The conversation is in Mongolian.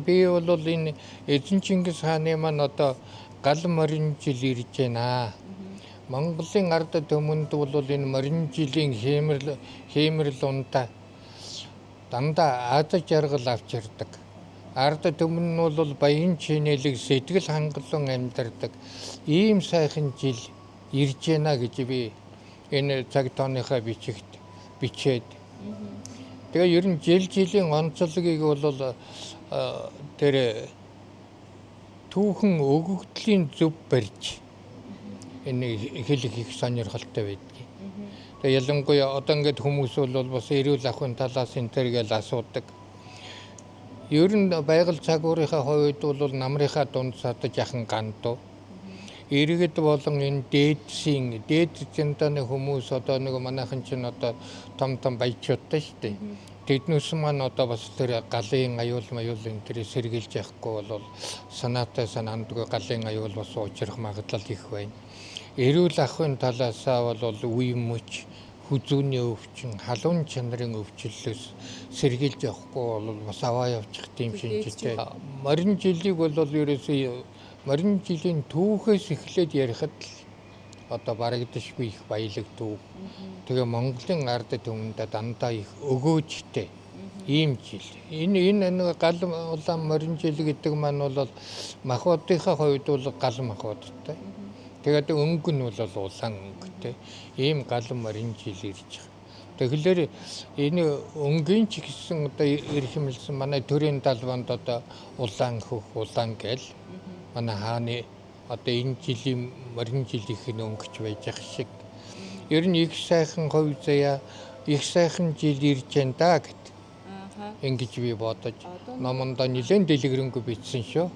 Би бол энэ эзэн Чингис хааны маань одоо гал морин жил ирж байна. Монголын ард түмэнд бол энэ морин жилийн хиймэрл хиймэрл ундаа дандаа аз жаргал авчирдаг. Ард түмэн нь бол баян чинэлэг сэтгэл хангалуун амьдардаг. Ийм сайхан жил ирж байна гэж би энэ цаг тооныхаа бичигт бичээд. Тэгээ ер нь жил жилийн онцлогийг бол тэр түүхэн өгөгдлийн зөв барьж энэ хэлэх их сонирхолтой байдгийг. Тэгээ ялангуяа одоо ингээд хүмүүс бол бас эрүүл ахуйн талаас энэ төр гэж асуудаг. Ер нь байгаль цагуурынхаа хувьд бол намрынхаа дунд садаж яхан гандуу. Иргэд болон энэ дээдсийн дээд зэнтаны хүмүүс одоо нэг манайхан чинь одоо том том баячуудтай шүү дээ. Тэднээс маань одоо бас тэр галын аюул маюул энэ төр сэргийлж яахгүй бол санаатай санаандгүй галын аюул бас учрах магадлал их байна. Эрүүл ахуйн талаасаа бол үе мөч, хүзүүний өвчин, халуун чанарын өвчлөлөөс сэргийлж явахгүй бол бас аваа явчих тийм шинжтэй. Морин жилийг бол ерөөсөө морин жилийн түүхээс эхлээд ярихад л одоо барагдашгүй их баялаг түүх. Тэгээ Монголын ард түмэндээ дандаа их өгөөжтэй ийм жил. Энэ нэг гал улаан морин жил гэдэг маань бол махбодынхаа хувьд бол гал махбодтой. Тэгээд өнгө нь бол улаан өнгөтэй. Ийм гал морин жил ирж байгаа. Тэгэхээр энэ өнгийн ч гэсэн одоо эрхэмлсэн манай төрийн далбанд одоо улаан хөх, улаан гэл манай хааны одоо энэ жилийн морин жилийнх нь өнгөч байж ах шиг. Ер нь их сайхан хувь заяа, их сайхан жил ирж байна да гэт. Ингэж би бодож номондоо нэлээд дэлгэрэнгүй бичсэн шүү.